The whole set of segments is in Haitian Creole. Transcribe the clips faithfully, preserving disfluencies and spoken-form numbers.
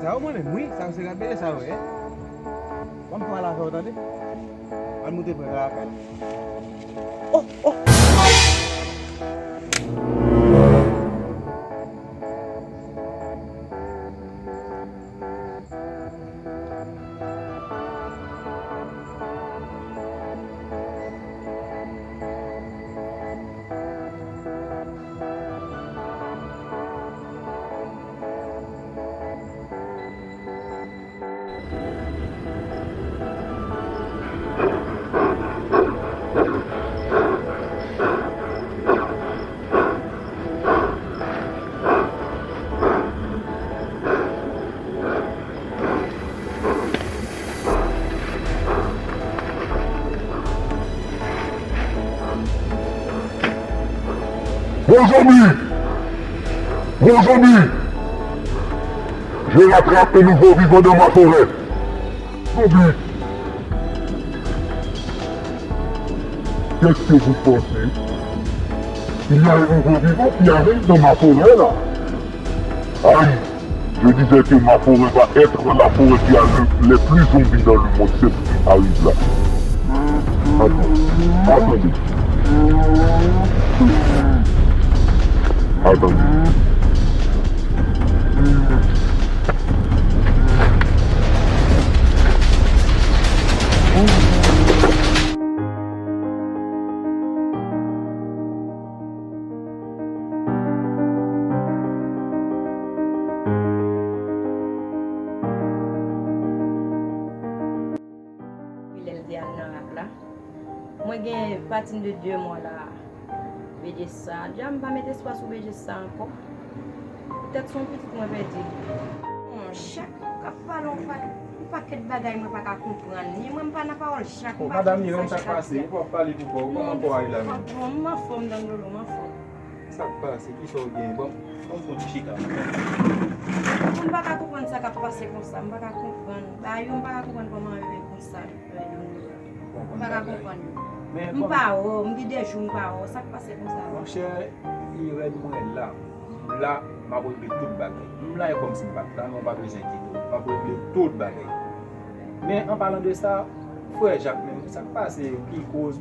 Sa yo mwen menm, wi, sa yo se rad bèje sa yo ye. Ban m pran lajan w tande. Ann moute pran karakat. Oh, oh! Gwo zonbi! Gwo zonbi! Je rattrape un nouveau vivant dans ma forêt. Zonbi! Qu'est-ce que vous pensez? Il y a un nouveau vivant qui arrive dans ma forêt là. Aïe! Je disais que ma forêt va être la forêt qui a le, les plus zombies dans le monde. Celle-ci arrive là. Attends. Attendez. Attendez. Wi, lè l te al nan rap la. Mwen gen patin de de mwa la. Bèje sa. Dja m pa met espwa sou bèje sa ankò. Poutèt se yon pitit mwen pèdi. Bon, chak ou k ap pale yon pa-, yon pakèt bagay mwen pa ka konprann. Ni mwen m pa nan pawòl chak. Oh, m pa madanm Irène, sa k pase? Ou p ap pale pou kò ou, kòman kò a ye la menm? Bon, m anfòm, Don Lolo, m anfòm. Sa k pase? Kisa w gen? Bon, bon, bon, chita. M pa ka konprann sa k ap pase konsa. M pa ka konprann. Ba yo, m pa ka konprann kòman yo ye konsa. M pa ka konprann yo. M pa wè w, m gen de jou m pa wè w. Sa k pase konsa? Monchè, Irène, mwen la. M la, m ap regle tout bagay. M la e kòmsi m pa t la, men w pa bezwen enkyete w. M ap regle tout bagay. Men, an palan de sa, frè Jak menm, sa k pase ki koz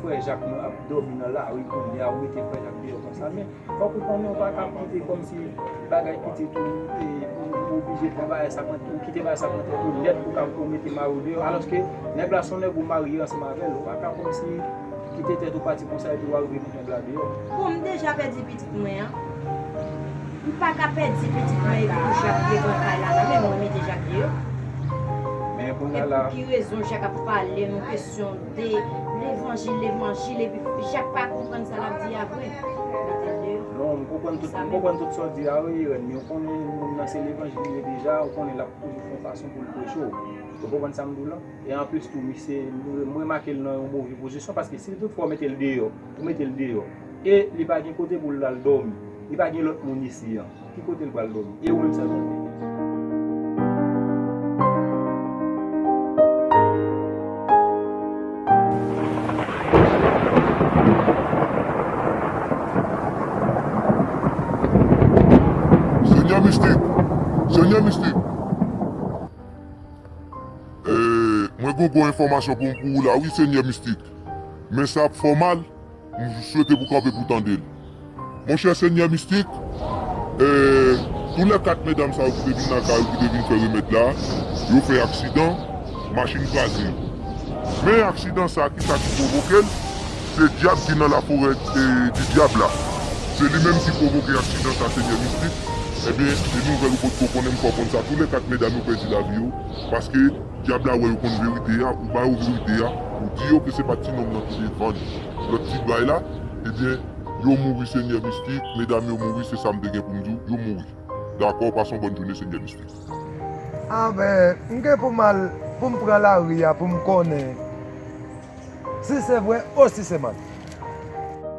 frè Jak nou ap dòmi nan lari kounye a, ou mete frè Jak deyò konsa, men fòk ou konnen ou pa ka kite kòmsi bagay pitit ou, e, ou, ou oblije pran bagay sa pran, ou kite bagay sa pran tèt ou nèt pou ka, pou mete mari w deyò, alòske nèg la se yon nèg ou marye ansanm avè l, ou pa ka kòmsi kite tèt ou pati konsa epi w al rive met nèg la deyò. Bon, m deja pèdi pitit mwen an. M pa ka pèdi pitit mwen epi pou Jak vle pran kay la nan men mwen mete Jak deyò. Men kounye a la. E pou ki rezon Jak ap pale nou kesyon de levanjil, levanjil, epi Jak pa konprann sa l ap di a vre. Mete l deyò. Non, m konprann tout, m konprann tout sa w di a wi, Irène, men ou konnen moun nan se levanjil li ye deja, ou konnen l ap toujou fè yon fason pou l preche w. Ou konprann sa m di w la? E anplis tou, misye, m, m remake l nan yon move pozisyon, paske si toutfwa w mete l deyò, ou mete l deyò, e li pa gen kote pou l al dòmi, li pa gen lòt moun isi an, ki kote l pral dòmi? E ou menm sèlman. Senyè Mistik! Senyè Mistik! Eh, mwen gen yon gwo enfòmasyon pou, pou ou la, wi, Senyè Mistik. Men sa ap fè w mal, m swete pou w kanpe pou w tande l. Monchè Senyè Mistik, eh, tou lè kat medam sa yo ki te vin nan kay ou, ki te vin fè remèd la, yo fè aksidan, machin kraze yo. Men aksidan sa, kisa ki pwovoke l? Se dyab ki nan laforè, eh, di dyab la. Se li menm ki pwovoke aksidan sa, Senyè Mistik. Ebyen, se nouvèl ou potko konnen, m fè w konn sa. Tou lè kat medam yo pèdi lavi yo, paske dyab la wè yo konn verite a, ou ba yo verite a, ou di yo ke se pa ti nonm nan ki te vann lòt ti bay la, ebyen, yo mouri, Senyè Mistik, medam yo mouri, se sa m te gen pou m di w, yo mouri. Dakò, pase yon bòn jounen, Senyè Mistik. Anben, m gen pou m al, pou m pran lari a, pou m konnen si se vre ou si se manti.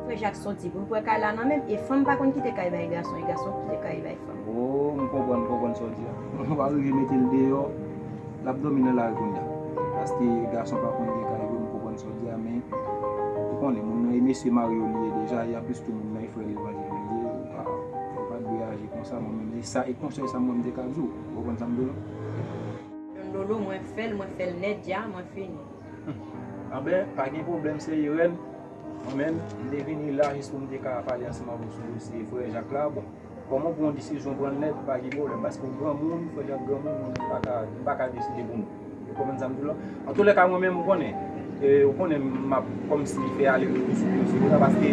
Frè Jak soti pou l pran kay la nan men m, e fanm pa konn kite kay bay gason, e gason kite kay bay fanm. Oh, m konprann, m konprann sa w di a. Ou pa rive mete l deyò, l ap dòmi nan lari kounye a. Paske gason pa konn gen kay vre, m konprann sa w di a, men ou konnen, moun nan e mesye mari yo li ye deja, e anplis tou moun nan e frè levanjil li ye, ou pa, ou pa dwe aji Konsa mwen menm, se sa, e konsèy sa mwen m te ka di w. Ou konprann sa m di w lan? Yon lolo, mwen fè l, mwen fè l nèt dja, mwen fini. Anben, pa gen pwoblèm, se Irène. Mwen menm, m te vini la jis pou m te ka pale ansanm avè w sou dosye frè Jak la. Bon, kòman w pran yon desizyon, pran l nèt, pa gen pwoblèm, paske w granmoun, frè Jak granmoun, mwen menm m pa ka, m pa ka deside pou nou. Ou konprann sa m di w lan? Antoulèka, mwen menm, ou konnen, e, ou konnen m ap kòmsi fè ale retounen sou dosye sa, paske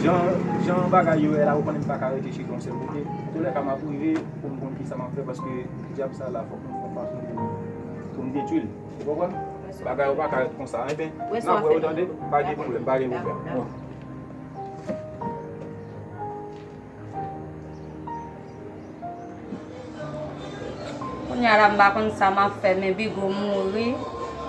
jan, jan bagay yo ye la, ou konnen m pa ka rete chita yon sèl kote. Antoulèka, m ap rive pou m konn kisa m ap fè, paske dyab sa la, fòk m fè yon fason pou, pou m detwi l. Ou konprann? Bagay yo pa ka ret konsa. Enben, n ap wè yo, tande? Pa gen pwoblèm, pa gen pwoblèm. Bon. Kounye a la, m pa konn sa m ap fè, men Bigo mouri.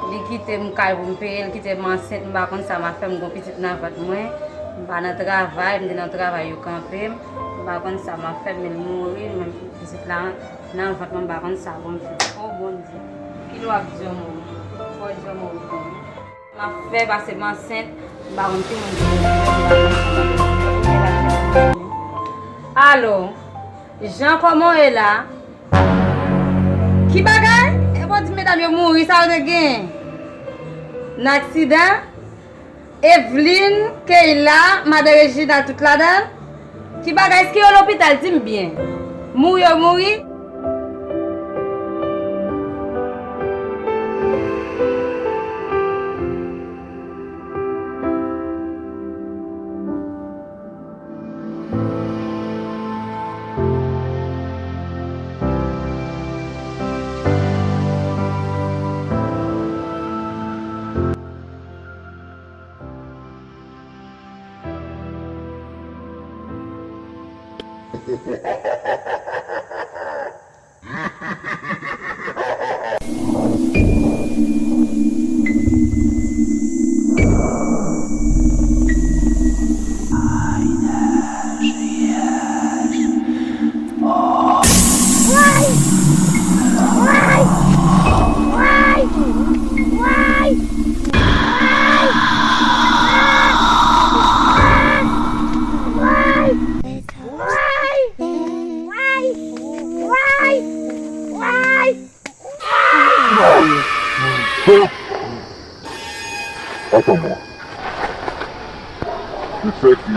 Li kite m kay pou m peye, li kite m ansent, m pa konn sa m ap fè, m gon pitit nan vant mwen. M pa nan travay, m te nan travay, yo kanpe m. M pa konn sa m ap fè, men l mouri, men pitit la nan vant mwen, m pa konn sa pou m fè. O Bondye, kilè w ap di yon mo, fò w di yon mo pou mwen. M ap fè pase m ansent, m pa konn ki moun ki pou mwen. Alo, Jean, kòman w ye la? Ki bagay? E bon, di medam yo mouri, sa yo te gen? Nan aksidan? Evelyne, Keyla, madan Reginald, tout ladan l? Ki bagay, èske yo lopital? Di m byen. Mouri yo mouri? Atann mwen. Se sa ki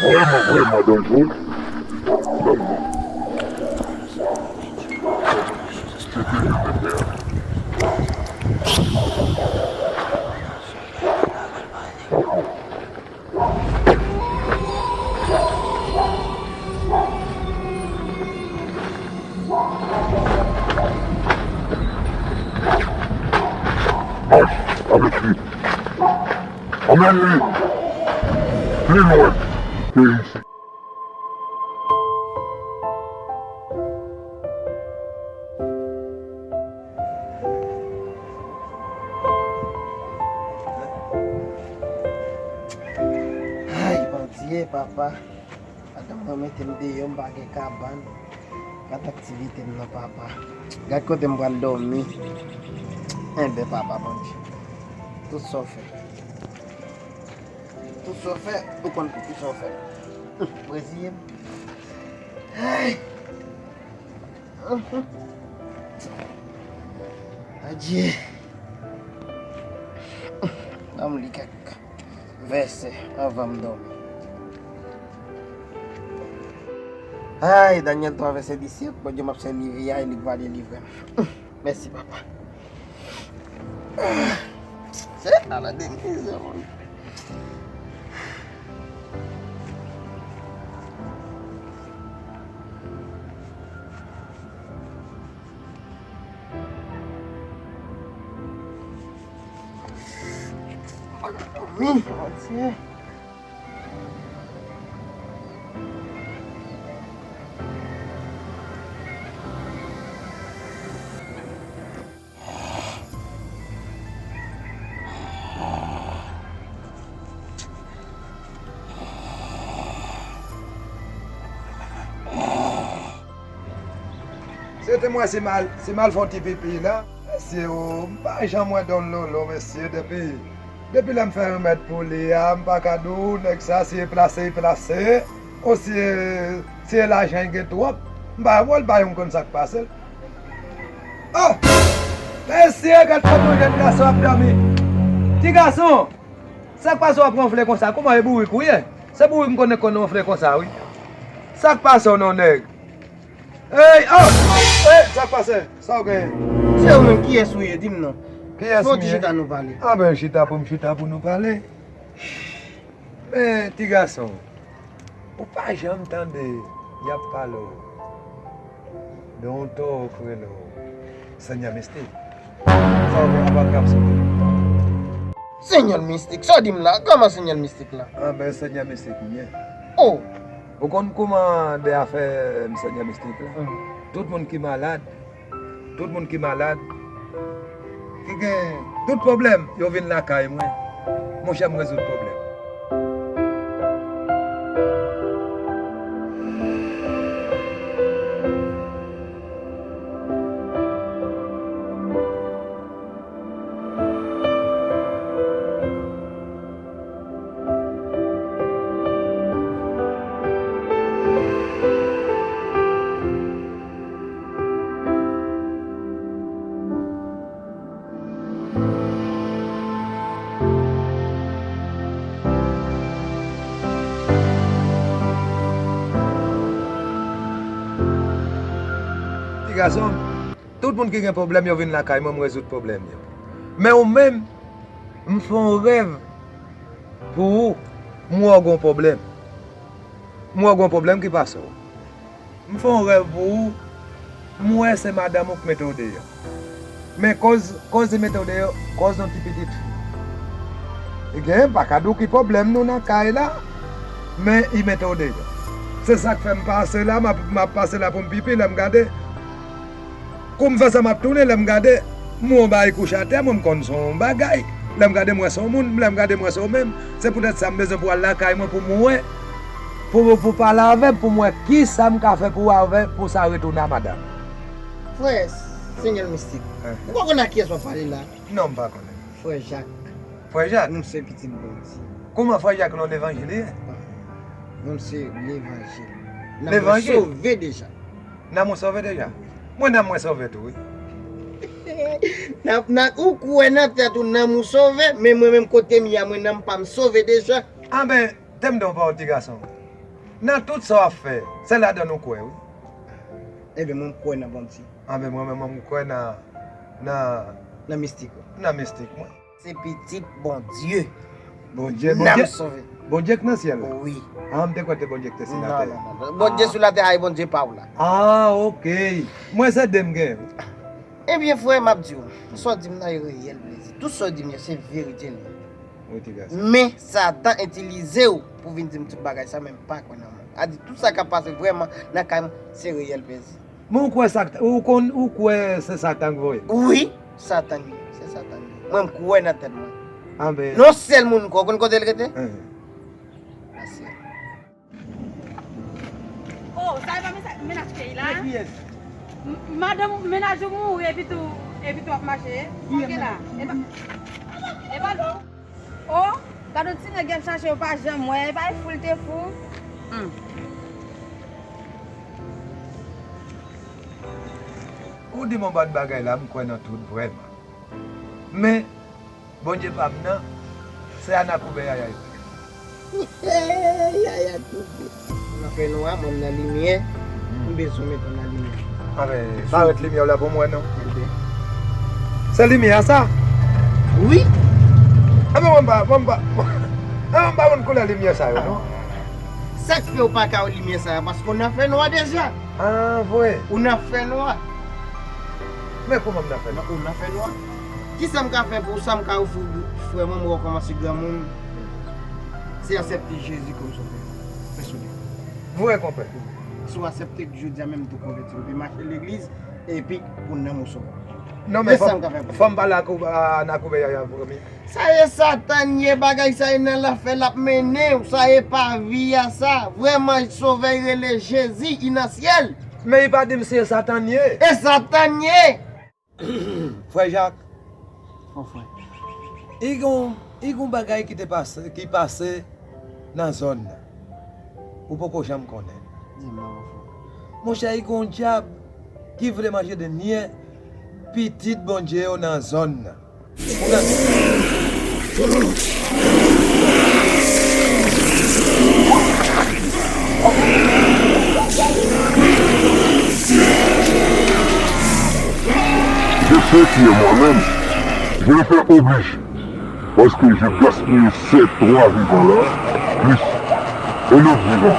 vrèman, vrèman danjere. Atann mwen. Mach avèk li. Anmenn li pi lwen ke isit. Ay, Bondye, papa. Madanm mwen mete m deyò, m pa gen kabann. Gad aktivite m nan, papa. Gad kote m pral dòmi. Enben, papa Bondye. Tout sa w fè. Tout sa w fè, ou konn pou ki sa w fè. Reziye m. Ay. Adye. Ban m li kèk vèsè anvan m dòmi. Ay, Danyèl twa vèsè disèt, Bondye m ap sèvi a, e li k va delivre m. Mèsi, papa. Se ala de mizè, mwen. Wi, Bondye. Se te mwen, se mal, se mal fè yon ti pipi la. Mesye, o, m pa janm wè Don Lolo, mesye, depi, depi lè m fè remèd pou li a, m pa ka di w, nèg sa, si e plase, e plase, o si e Se lajan l gen twòp. M pa wè l, pa yon konn sa k pase l. Oh! Mesye, gad kòman yon jèn gason ap dòmi. Ti gason, sa k pase w ap wonfle konsa? Kòman e bourik ou ye? Se bourik m konnen konn wonfle konsa, wi. Sa k pase w non, nèg? Ey, oh! Ey, sa k pase? Sa w genyen? Se ou menm, kiyès ou ye? Di m non. Kiyès m ye? Fè yon ti chita nou pale. Anben, chita pou m chita pou nou pale. Men, ti gason, ou pa janm tande y ap pale w de yon towo k rele w Senyè Mistik? Sa w gen anba kap sou tèt? Senyè Mistik, sa w di m la? Kòman Senyè Mistik la? Anben, Senyè Mistik m ye. Oh! Ou konn kòman de afè Senyè Mistik la? Hmm. Tout moun ki malad, tout moun ki malad, ki gen tout pwoblèm, yo vin lakay mwen. Monchè, m rezoud pwoblèm. Ti gason, tout moun ki gen pwoblèm, yo vin lakay mwen, m rezoud pwoblèm yo. Men ou menm, m fè yon rèv pou ou, m wè w gen yon pwoblèm. M wè w gen yon pwoblèm ki pase w. M fè yon rèv pou ou, m wè se madanm ou k mete w deyò. Men koz, koz li mete w deyò, koz yon ti pitit fi. Gen, m pa ka di w ki pwoblèm nou nan kay la, men li mete w deyò. Se sa k fè m pase la, m ap, m ap pase la pou m pipi, lè m gade, kou m fè sa, m ap tounen, lè m gade, m wè yon bagay kouche atè, mwen, m konn se yon bagay. Lè m gade, m wè se yon moun, lè m gade, m wè se ou menm. Se poutèt sa, m bezwen pou w al lakay mwen pou m wè, pou, pou pale avè m, pou m wè kisa m ka fè pou avè, pou sa retounen a madanm. Frè, Senyè Mistik, ou pa konn a kiyès w ap pale la? Non, m pa konnen. Frè Jak. Frè Jak? Nou se pitit Bondye. Kòman Frè Jak non levanjil li ye? Nou se levanjil. Levanjil? N ap sove deja. Nanm ou sove deja? Mwen nanm mwen sove tou, wi. Nan, nan, ou kwè nan tèt ou nanm ou sove, men mwen menm kote m ye a, mwen nanm pa m sove deja. Anben, tande m di w yon pawòl, ti gason. Nan tout sa w ap fè, se ladann ou kwè, wi. Ebyen, mwen m kwè nan Bondye. Anben, mwen menm, mwen m kwè nan, nan, nan mistik ou. Nan mistik mwen. Se pitit Bondye. Bondye, Bondye, Bondye k nan syèl la? Wi. Ah, m te kwè te Bondye k te sou latè. Non, non, non. Bondye sou latè a, e Bondye pa w la. Ah, ok. Mwen se de m gen. Ebyen, frè, m ap di w, sa w di m nan e reyèl plezi. Tout sa w di m yo, se verite l ye. Wi, ti gason. Men, Satan itilize w pou vin di m tout bagay sa, men m pa kwè nan mwen. A di, tout sa k ap pase vrèman nan kay mwen, se reyèl plezi. Men ou kwè sa, ou konn, ou kwè se Satan k voye? Wi, Satan ye, se Satan ye. Mwen, m kwè nan tèt mwen. Anben. Non sèl moun m kwè, ou konn kote l rete? Nan syèl. Oh, sa e pa mennaj Keyla? E kiyès? M-, madanm, mennaj ou mouri epi tou, epi tou ap mache. Kiyès? Keyla. E pa, e pa l. Oh, gade yon ti nèg y ap chache, yo pa janm wè, e pa e fou l te fou. Hmm. Ou di m yon bann bagay la, m kwè nan tout vrèman. Men, Bondye pa m nan, se Anakoube Yaya yo. Yaya toufe. Nan fènwa, mwen m nan limyè, m bezwen met ou nan limyè. Anben, parèt limyè w la pou mwen non. Ebyen. Se limyè a sa? Wi. Anben, mwen m pa, mwen m pa, anben, mwen m pa konn koulè limyè sa yo non. Sa k fè w pa ka wè limyè sa a? Paske w nan fènwa deja. Ah, vre? Ou nan fènwa. Men kòman m nan fènwa? Ou nan fènwa. Kisa m ka fè pou ou? Sa m ka ofri w, frè mwen, mwen kòmanse granmoun, se aksepte Jezi kòm sovè pèsonèl. Vre, konpè. Si w aksepte jodi a menm, tou konvèti, ou vin mache legliz, epi pou nanm ou sove. Non, men fò m pale ak ou, a, Anakoube Yaya, premye. Sa e Satan ye, bagay sa e nan lanfè l ap mennen w, sa e pa vi a sa. Vrèman, sovè rele Jezi, li nan syèl. Men li pa di m si e Satan ye. E Satan ye. Frè Jak. Mon frè. Li gon, li gon bagay ki te pase, ki pase nan zòn nan. Ou poko janm konnen. Monchè, i gon dyab ki vle manje dènye pitit Bondye yo nan zòn nan. Je sais qui est moi-même. Je le fais obligé. Parce que je gaspille ces trois vivants-là, plus un autre vivant.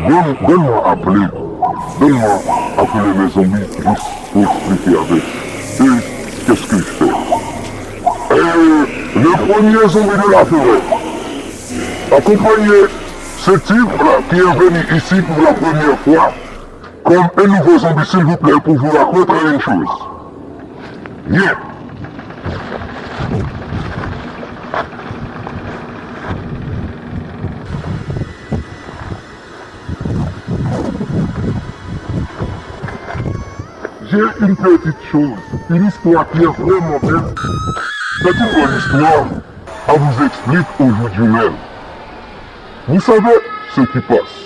Donne, donne-moi appeler, donne-moi appeler mes zombies juste pour expliquer avec eux qu'est-ce que je fais. Euh, le premier zombie de la forêt, accompagnez ce type-là qui est venu ici pour la première fois comme un nouveau zombie, s'il vous plaît, pour vous raconter une chose. Bien. J'ai une petite chose, une histoire qui est vraiment belle. C'est une bonne histoire à vous expliquer aujourd'hui même. Vous savez ce qui passe.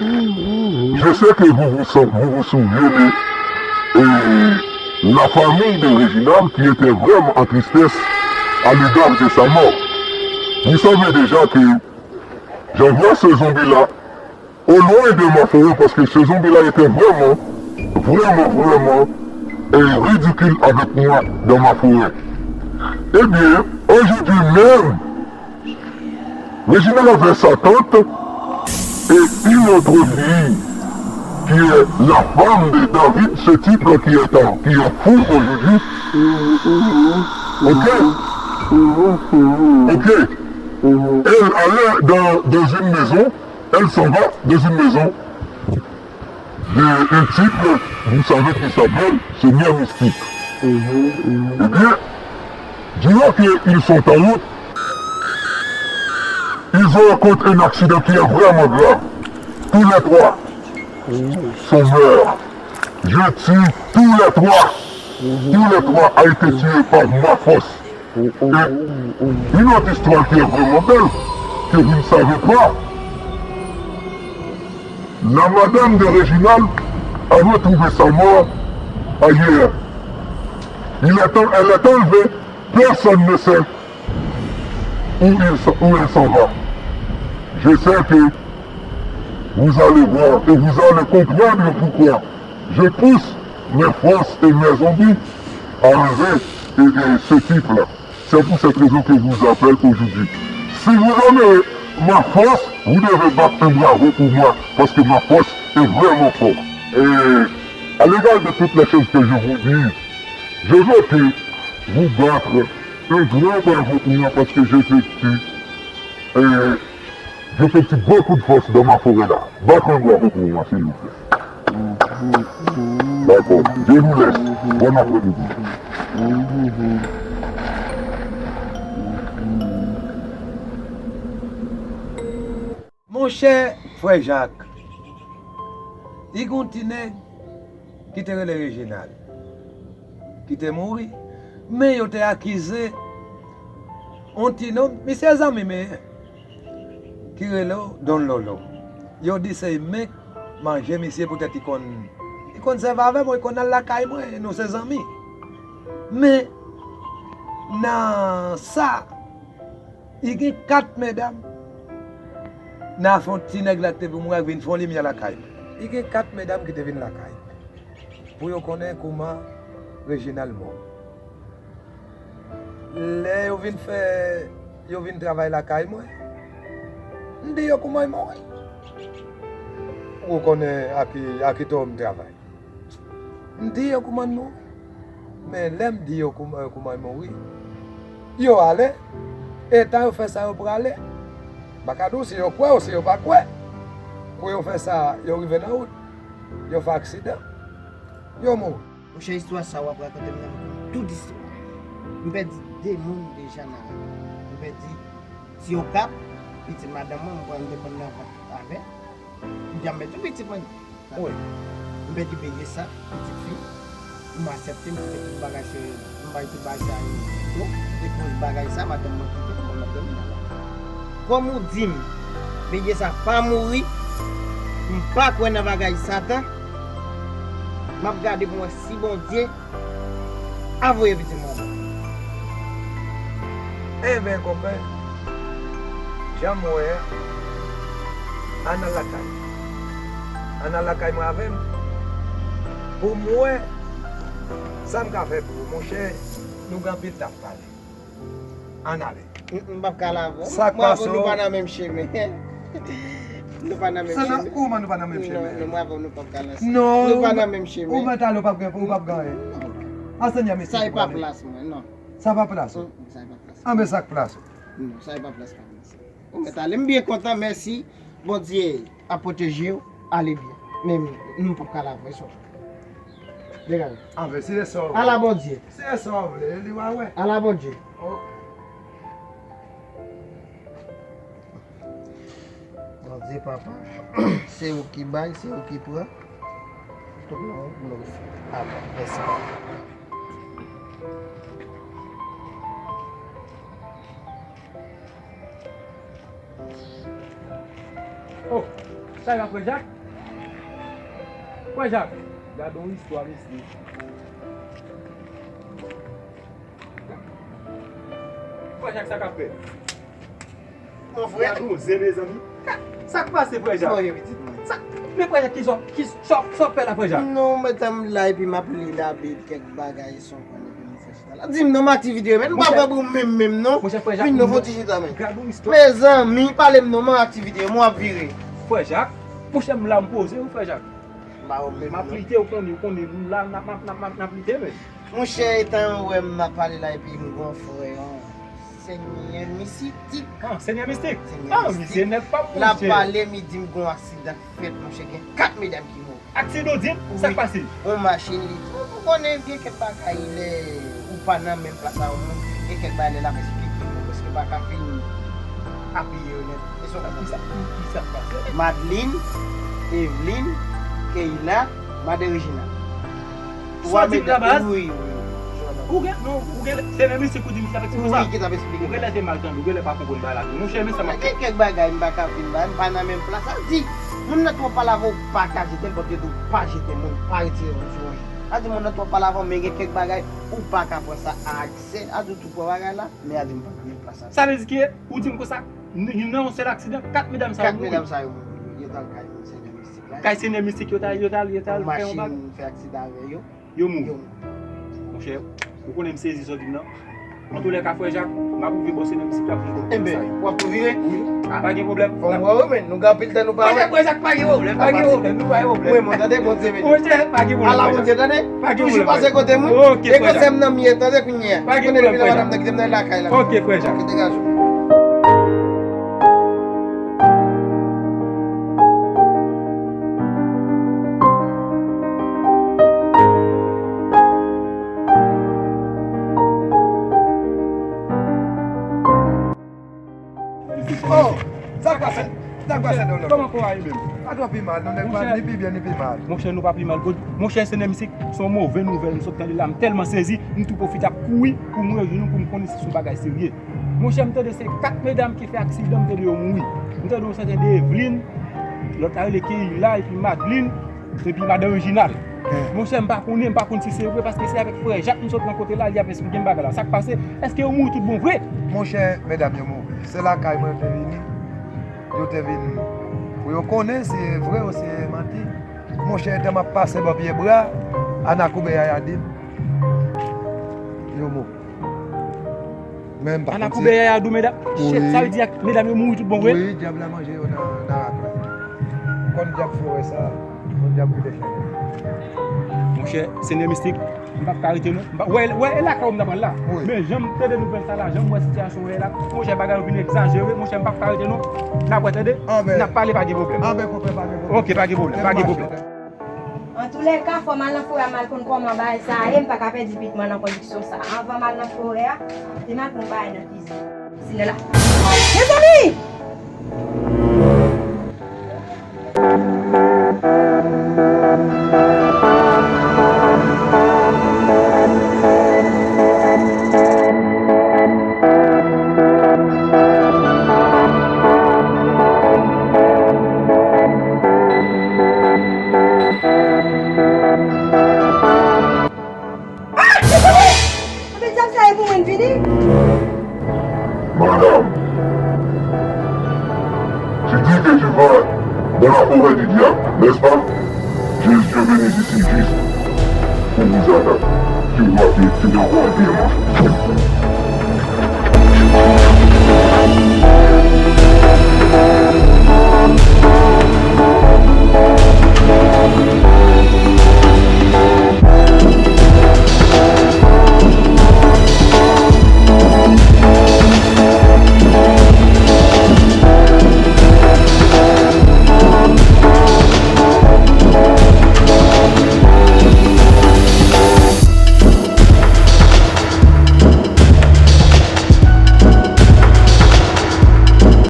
Je sais que vous vous, sou- vous vous souvenez de euh, la famille de Réginald qui était vraiment en tristesse à l'égard de sa mort. Vous savez déjà que j'envoie ce zombie-là au loin de ma forêt parce que ce zombie-là était vraiment, vraiment, vraiment euh, ridicule avec moi dans ma forêt. Eh bien, aujourd'hui même, Réginald avait sa tante et une autre fille qui est la femme de David, ce type-là qui est, en- qui est fou aujourd'hui. Ok? Ok. Elle allait dans, dans une maison, elle s'en va dans une maison de un type, vous savez, qui s'appelle Seigneur Mystique. Eh bien, durant qu'ils sont en route, ils ont rencontré un accident qui est vraiment grave. Tous les trois sont morts. Je tue tous les trois. Tous les trois a été tué par ma force. Et une autre histoire qui est vraiment belle, que vous ne savez pas. La madame de Réginald a retrouvé sa mort ailleurs. Il est en- elle est enlevée, personne ne sait où, il s'en- où elle s'en va. Je sais que vous allez voir et vous allez comprendre pourquoi je pousse mes forces et mes zombies à enlever et, et ce type-là. C'est pour cette raison que je vous appelle aujourd'hui. Si vous aimez ma force, vous devez battre un bravo pour moi, parce que ma force est vraiment forte. Et à l'égard de toutes les choses que je vous dis, je veux que vous battre un grand bravo pour moi, parce que j'effectue, euh, j'effectue beaucoup de force dans ma forêt là. Battre un bravo pour moi, s'il vous plaît. D'accord. Je vous laisse. Bon après-midi. Monchè, frè Jak, li gon ti nèg ki te rele Reginald, ki te mouri, men yo te akize on ti nonm, misye zanmi m ye, ki rele Don Lolo. Yo di se menm manje misye poutèt li konn, li konn sèvi avè mwen, li konn al lakay mwen, nou se zanmi. Men, nan sa, li gen kat medam. Nan fon ti nèg la ki te pou mouri a vin fon limyè lakay mwen. Li gen kat medam ki te vin lakay mwen pou yo konnen kouman Reginald mò. Lè yo vin fè, yo vin travay lakay mwen, m di yo kouman l mouri. Ou konnen a ki, a ki to m travay. M di yo kouman l mouri. Men lè m di yo kouman, kouman l mouri, yo ale. E tan yo fè sa, yo prale. M pa ka di w si yo kwè ou si yo pa kwè. Kou yo fè sa, yo rive nan wout, yo fè aksidan, yo mouri. Monchè, istwa sa w ap rakonte m nan, m konn tout istwa. M pèdi de moun deja nan lavi. M pèdi Ti Okap, pitit madanm mwen, m pran depann nan vant avè l. M janm pèdi pitit mwen. Wi. M pèdi Beyesa, pitit fi. M aksepte, m kite tout bagay serye. M bay tout bagay sa yo pito. E koz bagay sa, madanm mwen kite m, mwen ap dòmi nan lavi. Kòm ou di m, Beyesa pa mouri, M pa kwè nan bagay Satan. M ap gade pou m wè si Bondye a voye pitit mwen ankò. Enben, konpè, jan m wè a, ann al lakay mwen. Ann al lakay mwen avè m pou m wè sa m ka fè pou ou. Monchè, nou gen anpil tan ap pale. Ann ale. M, m p ap ka al avè w. Sa k pase w? Mwen avè w, nou pa nan menm chemen. Nou pa nan menm chemen. Kouman nou pa nan menm chemen? Non, non, mwen avè w, nou p ap ka al ansanm. Non, nou pa nan menm chemen. Ou mèt ale, ou p ap gen, ou p ap gen anyen. Ansanm, sa e pa plas mwen, non. Sa pa plas ou? Mm, sa e pa plas mwen. Anben, sa k plas ou? Non, sa e pa plas pa mwen. Ou mèt ale, m byen kontan, mèsi. Bondye ap pwoteje w, ale byen. Men nou p ap ka al avè w, e sa w vle. Degaje. Anben, si se sa w vle. Ala Bondye. Si se sa w vle, li va wè. Ala Bondye. Oh. Bondye, papa, se ou ki bay, se ou ki pran. Tout nan ou glorifye. Amen. Mèsi, papa. Oh, sa y ap, Frè Jak? Frè Jak, gade yon istwa, mesye. Frè Jak, sa k ap fèt? Mon frè. Gade yon zen, mezanmi. Sa k pase, Frè Jak? Kòman ye, pitit mwen? Sa, men Frè Jak, ki sa, ki sa, sa w fè la, Frè Jak? Non, mwen tann la epi m ap li Labib, kèk bagay, sa w konnen, epi m fè chita la. Di m non, m aktivite yo, men m pa kwè pou menm, menm, non. Monchè, Frè Jak, vin non, fon ti chita, men. Gade yon istwa. Mezanmi, pale m non, m aktivite yo, m ap vire. Frè Jak, monchè, m la, m poze, wi, Frè Jak. M ap lite, ou konnen, ou konnen, nou la, n ap, n ap, n ap, n ap, n ap lite, men. Monchè, etan w wè m ap pale la epi m gon frè, yon Senyè Mistik. Ah, Senyè Mistik? Senyè Mistik. Ah, misye nèg pa m, monchè. L ap pale, m di m gon aksidan k fèt, monchè, gen kat medam ki mouri. Aksidan w di m? Sa k pase? Yon machin li. Ou konnen gen kèk bagay lè ou pa nan menm plas a yon moun, gen kèk bagay lè l ap esplike w, prèske pa ka fin apiye yo nèt. Kisa, kisa k pase? Madeline, Evelyne, Keila, Madan Reginald. Sa w di m la, baz? Wi, wi, wi. Ou gen, non, ou gen, se menm misye ki di misye ap eksplike sa? Wi, ki t ap eksplike. Ou genlè te mal tande, ou genlè pa konprann bagay la tou. Monchè, men sa m ap... Gen kèk bagay m pa ka fin bay, m pa nan menm plas. Sa di, moun nan twò pale avè w, pa ka jete l, paske tou pa jete moun, pa retire moun sou yon je. Sa di, moun nan twò pale avè w, men gen kèk bagay, ou pa ka pran sa a aksè. Sa di, ou tou pran bagay la, men sa di, m pa nan menm plas avè w. Sa vle di ki, ou di m konsa, n-, nan yon sèl aksidan, kat medam sa yo mouri. Kat medam sa yo mouri, yo t al kay Senyè Mistik la. Kay Senyè Mistik, yo t al, yo t al, yo t al fè yon bagay. Yon machin fè aksidan avè yo. Yo mouri. Yo mouri. Monchè, ou konnen m sezi sa w di m nan. Antoulèka, Frè Jak, m ap rive bò Senyè Mistik la pou m konprann sa yo. Enben, w ap tou vire? Wi. Ah, pa gen pwoblèm. Fò m wè w, men nou gen anpil tan nou pa wè. Frè Jak, Frè Jak, pa gen pwoblèm, pa gen pwoblèm, nou pa gen pwoblèm. Wi, mwen tande, Bondye beni. Monchè, pa gen pwoblèm, Frè Jak. Toujou pase kote moun. Ok, Frè Jak. E konsèy m nan m ye, tande kounye a. Pa gen pwoblèm, Frè Jak. Konnen m vin nan madanm nan kite m nan lakay la. Ok, Frè Jak. Ok, degaje w. Oh, sa k pase? Sa k pase, Dolo? Kòman kò a ye menm? Pa twò pi mal, non, nèg pa ni pi byen, ni pi mal. Monchè, nou pa pi mal. Monchè, Senyè Mistik, se yon move nouvèl m sot tande la. M tèlman sezi, m tou pwofite ap kouri pou m rejwenn nou, pou m konnen si se yon bagay serye. Monchè, m tande se kat medam ki fè aksidan, m tande yo mouri. M tande yon sèten de Evelyne, lòt la rele Keila, epi Madeline, epi Madan Reginald. Monchè, m pa konnen, m pa konn si se vre, paske se avèk Frè Jak m sot nan kote la, li ap esplike m bagay la. Sa k pase? Èske yo mouri tout bon vre? Monchè, medam yo mouri. Se lakay mwen yo te vini. Yo te vin pou yo konnen si e vre ou si e manti. Monchè, etan m ap pase bò pye bra, Ana Koube Yaya di m yo mouri. Men m pa konn si... Ana Koube Yaya di w, medam? Wi. Sa vle di medam yo mouri tout bon vre? Wi, dyab la manje yo nan, nan rak la. Konn dyab forè sa, konn dyab koute chalè. Monchè, Senyè Mistik, m p ap ka rete non. M p ap, wè, wè, e lakay ou m ta pral la. Wi. Men jan m tande nouvèl sa la, jan m wè sitiyasyon an ye la, monchè, bagay yo vin egzajere, monchè, m p ap ka rete non. N ap wè, tande? Anben. N ap pale, pa gen pwoblèm. Anben, konpè, pa gen pwoblèm. Ok, pa gen pwoblèm, pa gen pwoblèm. Antoulèka, fò m al nan forè a, m al konn kòman bagay sa a ye, m pa ka pèdi pik mwen nan kondiksyon sa a. Anvan m al nan forè a, te m al pran bagay nan kizin. Sinela. Mezanmi! N'est-ce pas? Jésus est venu ici juste pour vous attaquer. Si vous m'aviez tué, vous auriez mangé.